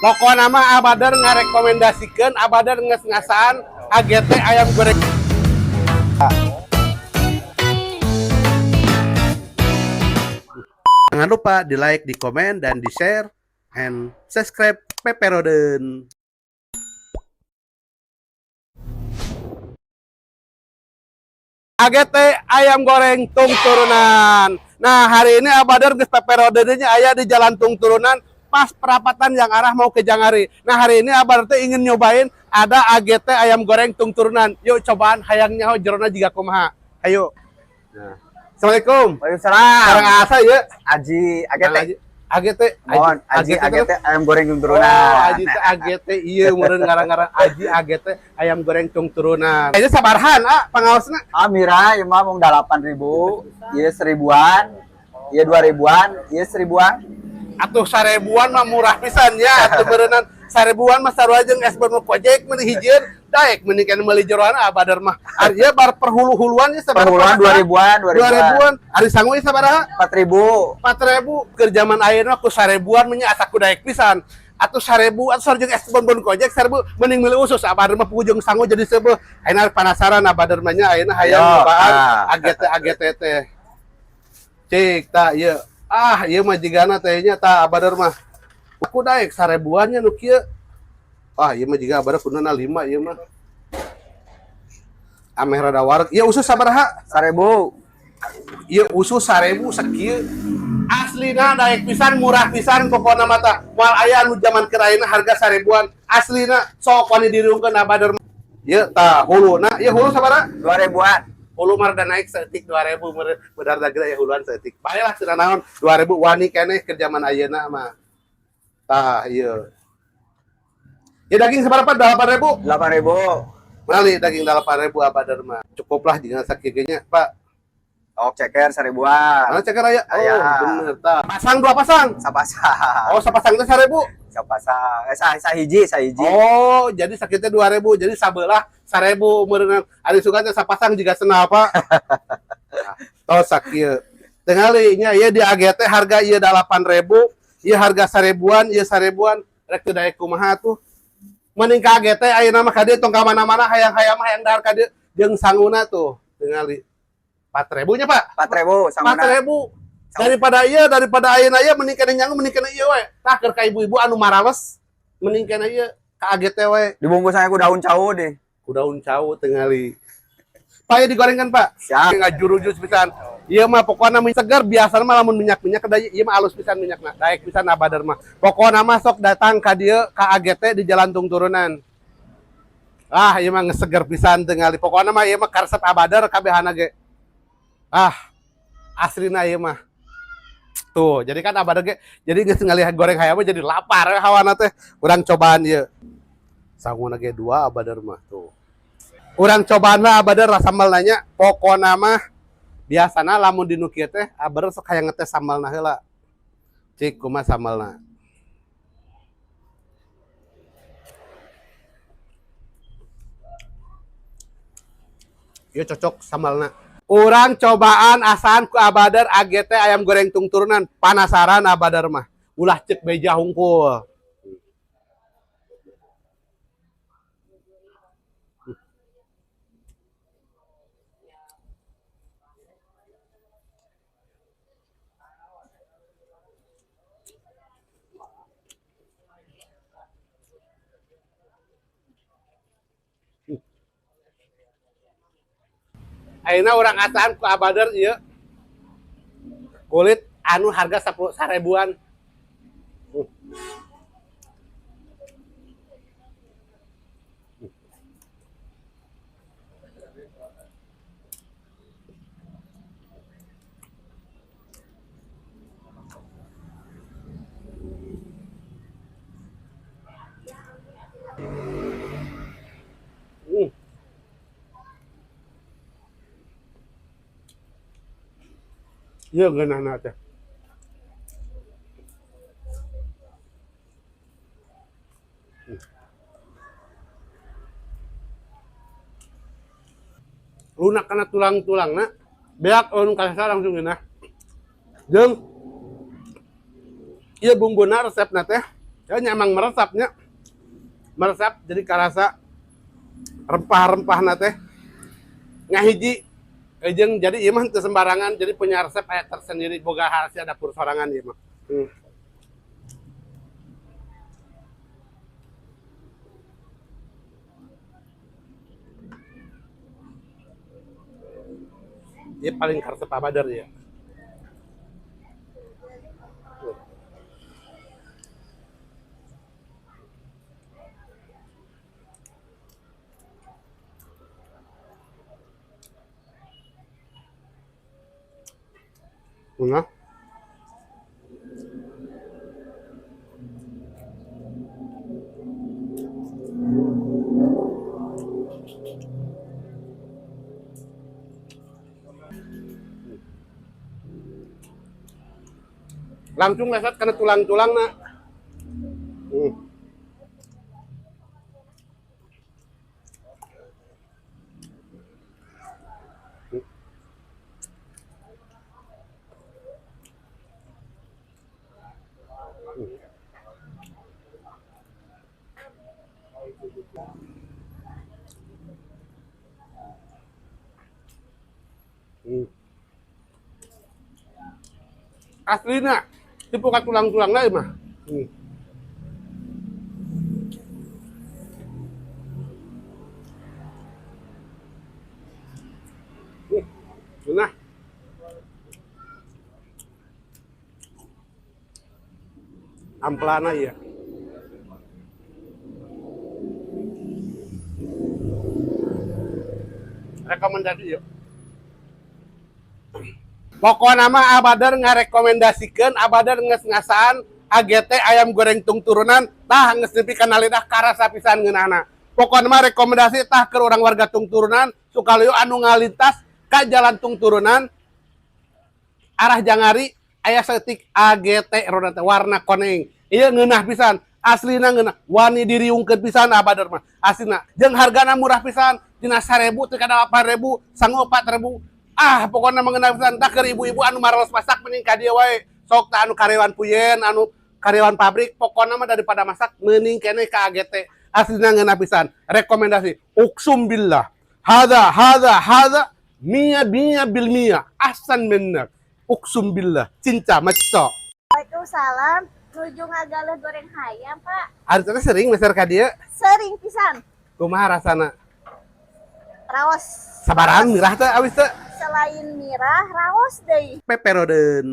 Pokokna mah Abadar ngarekomendasikeun, Abadar geus ngasaan AGT ayam goreng. Jangan lupa di like, di komen, dan di share, and subscribe Peperoden. AGT ayam goreng Tung Turunan. Nah, hari ini Abadar geus Peperodennya aya di Jalan Tung Turunan pas perapatan yang arah mau ke Jangari. Nah, hari ini Abadar teh ingin nyobain ada AGT ayam goreng Tung Turunan. Yuk cobaan, hayang nyaho jerona jiga kumaha. Ayo. Nah. Assalamualaikum. Waalaikumsalam. Sareng asa ya? Aji AGT. AGT. Mohon Aji AGT ayam goreng Tung Turunan. Oh, Aji teh AGT, iya meureun ngarang-ngarang Aji AGT ayam goreng Tung Turunan. Aja sabarahan ah pangaosna? Ah, mira ieu mah mung 8.000, ieu 1.000-an, ieu 2.000-an, ieu 1.000-an. Atuh 1.000-an mah murah pisan ya, atuh beureunan 1.000-an mah sarua jeung es bon kojek meuni hijieun daek mending kan meuli jeroan Abadar mah. Ari ieu bar perhulu-huluan ya sabaraha? Perhuluan 2.000-an, 2.000-an. 2.000-an. Ari sangu ieu sabaraha? 4.000. 4.000. Keur zaman ayeuna ku 1.000-an mah nya asa ku daek pisan. Atuh 1.000 atuh sarua jeung es bonbon kojek 1.000 mending meuli usus Abadar mah jeung sangu jadi seubeuh. Ayeuna penasaran Abadar mah nya, ayeuna hayang Ayo, nyobaan ah. AGT AGT teh. Cik tah ieu. Ah, ieu mah jigana teh nya tah Abadar mah. Aku daek 1.000-an nya nu kieu. Ah, ieu mah jiga Abadar kuduna 5 ieu mah. Ameh rada wareg. Ieu usus sabaraha? 1.000. Ieu usus 1.000 sakieu. Aslina daek pisan, murah pisan pokona mah tah. Moal aya anu zaman keur ayeuna harga 1.000-an. Aslina sok wani dirungkeun Abadar. Ieu tah huluna, ieu hulu sabaraha? 2.000-an. Hulu mah rada naik saeutik 2.000 meureun bedar daging aya huluan saeutik. Bae lah cenah naon 2.000 wani keneh keur zaman ayeuna mah. Tah ieu. Ieu daging sabaraha? 8.000. 8.000. Meuli daging 8.000 Abadar mah. Cukuplah jeung sakieu nya, Pak. Oh, ceker 1.000-an. Mana ceker aya? Oh, Aya. bener tah. Pasang dua pasang. Sapasang. Oh, sapasang teh 1.000. Sapasang. Eh, sahiji, sahiji. Oh, jadi sakitnya 2.000. Jadi sabelah 1.000 meureunna. Ari sugan teh sapasang jiga cenah apa? Nah, tos sakieu. Tingali nya ieu di AGT harga ieu 8.000, ieu harga 1.000-an, ieu 1.000-an. Rek teu daek kumaha tuh. Mending ka AGT ayeuna mah ka dieu tong ka mana-mana, hayang-hayang mah hayang dahar ka dieu jeung sanguna tuh. Tingali. 4.000 nya, Pak? 4.000 sanguna. 4.000. Daripada ieu, daripada ayeuna ieu mending kana nyangu, mending kana ieu we. Tah keur ka ibu-ibu anu marales mending kana ieu ka AGT we. Dibungkus saya ku daun cau deh. Ku daun cau tingali. Pak, ya digorengkan, Pak. Siap. Nggak jurujus pisan. Ieu mah pokokna mah segar, biasana mah lamun minyak-minyak kada ieu mah alus pisan minyakna. Daek pisan Abadar mah. Pokokna mah sok datang ka dieu ka AGT di Jalan Tung Turunan. Ah, ieu mah ngeseger pisan tingali. Pokokna mah ieu mah karesep Abadar kabehana ge. Ah, aslina ieu mah. Tuh, jadi kan Abadar ge jadi geus ngalihat goreng hayam mah jadi lapar hawana teh. Urang cobaan ieu. Sanguna ge 2 Abadar mah tuh. Urang cobaan lah Abadar sambal nanya, pokona mah biasana lamun di nu kieu teh Abadar sok hayang ngetes sambalna heula. Cik kumaha sambalna. Ieu cocok sambalna. Urang cobaan asaan ku Abadar AGT ayam goreng Tung Turunan. Panasaran Abadar mah. Ulah cek beja hungkul. Ayeuna urang asaan ku Abadar ieu kulit anu harga 10 1.000-an. Iya ngeunahna teh. Lunak kana tulang-tulangna, beak anu kasar langsung ngeunah. Jeung ieu bumbuna resepna teh Ya nya emang meresapnya. Meresap jadi karasa rempah-rempahna teh ngahiji jeung jadi ieu mah teu sembarangan, jadi punya resep aya tersendiri, boga rahasia dapur sorangan ieu mah. Dia paling karesep Abadar ya. Nah. Langsung leset karena tulang-tulang nak. Aslina, dibuka tulang-tulang lah mah. Nah. Amplana ya. Rekomendasi yuk. Pokokna mah Abadar ngarekomendasikeun, Abadar geus ngasaan AGT ayam goreng tung turunan tah geus nepi kana lidah karasa pisan ngeunahna. Pokokna mah rekomendasi tah keur urang warga tung turunan Sukaluyu anu ngalintas ka jalan tung turunan arah Jangari aya saeutik AGT roda teh warna koneng. Ieu ngeunah pisan, aslina ngeunah, wani diriungkeun pisan Abadar mah. Aslina jeung hargana murah pisan, tina 1000 teh ka 8000, sangu 4000. Ah, pokoknya mengenal pisan tah keur ibu-ibu anu mareles masak mending ka dieu wae. Sok tah anu karyawan puyen, anu karyawan pabrik, pokoknya mah daripada masak mending keneh ka AGT. Aslina ngeunah pisan. Rekomendasi uksum billah. Hadza hadza hadza mia mia bil mia ahsan minnak. Uksum billah. Cinta maco. Waalaikumsalam. Nuju ngagaleuh goreng hayam, Pak. Ari teh sering meser ka dieu. Sering pisan. Kumaha rasana? Raos. Sabarahan mirah teh awis teh? Selain mirah, raos deui. Peperodeun.